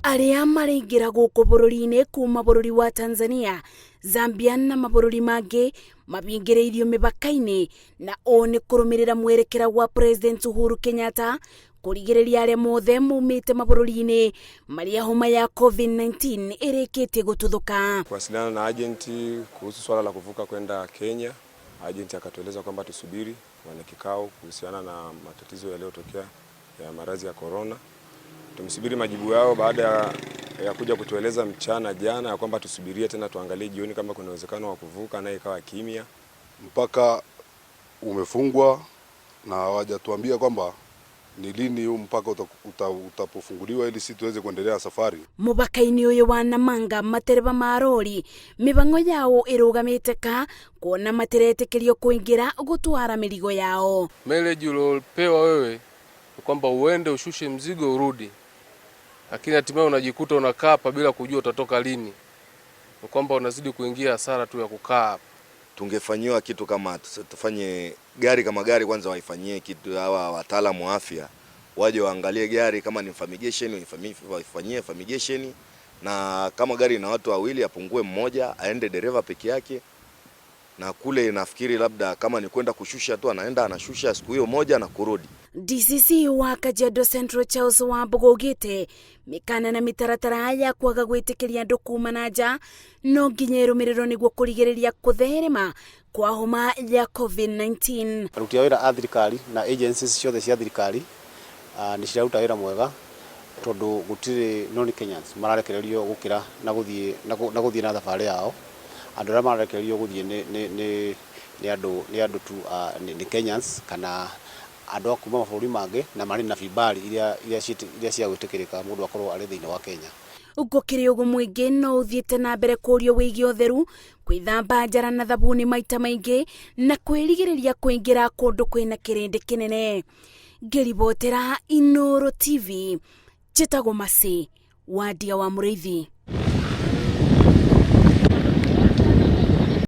Arĩa maraingĩra gũkũ bũrũri-inĩ kuma bũrũri wa Tanzania, Zambia na mabũrũri mangĩ mabingĩrĩirio mĩbaka-inĩ na ũũ nĩ kũrũmĩrĩra mwerekera wa President Uhuru Kenyatta kũrigĩrĩria arĩa mothe maumĩte mabũrũri-inĩ marĩa homa ya COVID-19 ĩrĩkĩtie gũtuthũka. Kuwasiliana na agenti kuhusu swala la kuvuka kwenda Kenya, agenti akatueleza kwamba tusubiri, wana kikao kuhusiana na matatizo yaliyotokea ya maradhi ya corona. Tumesubiri majibu yao baada ya kuja kutueleza mchana jana ya kwamba tusubirie tena tuangalie jioni kama kuna uwezekano wa kuvuka, naye ikawa kimya. Mpaka umefungwa na hawajatuambia kwamba ni lini huu mpaka utapofunguliwa ili sisi tuweze kuendelea safari. Mubaka-inĩ ũyũ wa Namanga matereba ma rori mĩbango yao ĩrũgamĩte ka kuona matiretĩkĩrio kũingĩra gũtwara mĩrigo yao. Mileage uliopewa wewe ni kwamba uende ushushe mzigo urudi, lakini hatimaye unajikuta unakaa hapa bila kujua utatoka lini. Ni kwamba unazidi kuingia hasara tu ya kukaa hapa. Tungefanyiwa kitu kama tufanye gari kama gari kwanza, waifanyie kitu hawa wataalamu wa afya waje waangalie gari kama ni fumigation waifanyie fumigation, na kama gari ina watu wawili apungue mmoja aende dereva peke yake, na kule nafikiri labda kama ni kwenda kushusha tu anaenda anashusha siku hiyo moja na kurudi. DCC wa Kajiado Central Charles Wambugu augĩte mĩkana na mĩtaratara ya kwaga gwĩtĩkĩria andũ kuma na nja no nginya ĩrũmĩrĩrwo nĩguo kũrigĩrĩria kũtherema kwa homa ya COVID-19. Aruti a wĩra a thirikari na agencies ciothe cia thirikari nĩ ciraruta wĩra mwega tondũ gũtirĩ non Kenyans mararekererio gũkĩra na gũthiĩ na thabarĩ yao. Andũ arĩa mararekererio gũthiĩ nĩ andũ tu nĩ Kenyans kana andũ a kuma mabũrũri mangĩ na marĩ na vibali iria cia gwĩtĩkĩrĩka mũndũ akorwo arĩ thĩinĩ wa Kenya. Gũkĩrĩ ũguo, mũingĩ no ũthiĩte na mbere kũũrio wĩgiĩ ũtheru, gwĩthamba njara na thabuni maita maingĩ na kwĩrigĩrĩria kũingĩra kũndũ kwĩna kĩrĩndĩ kĩnene. Ngĩribotera Inooro TV, njĩtagwo Mercy Wandia wa Mũrĩithi.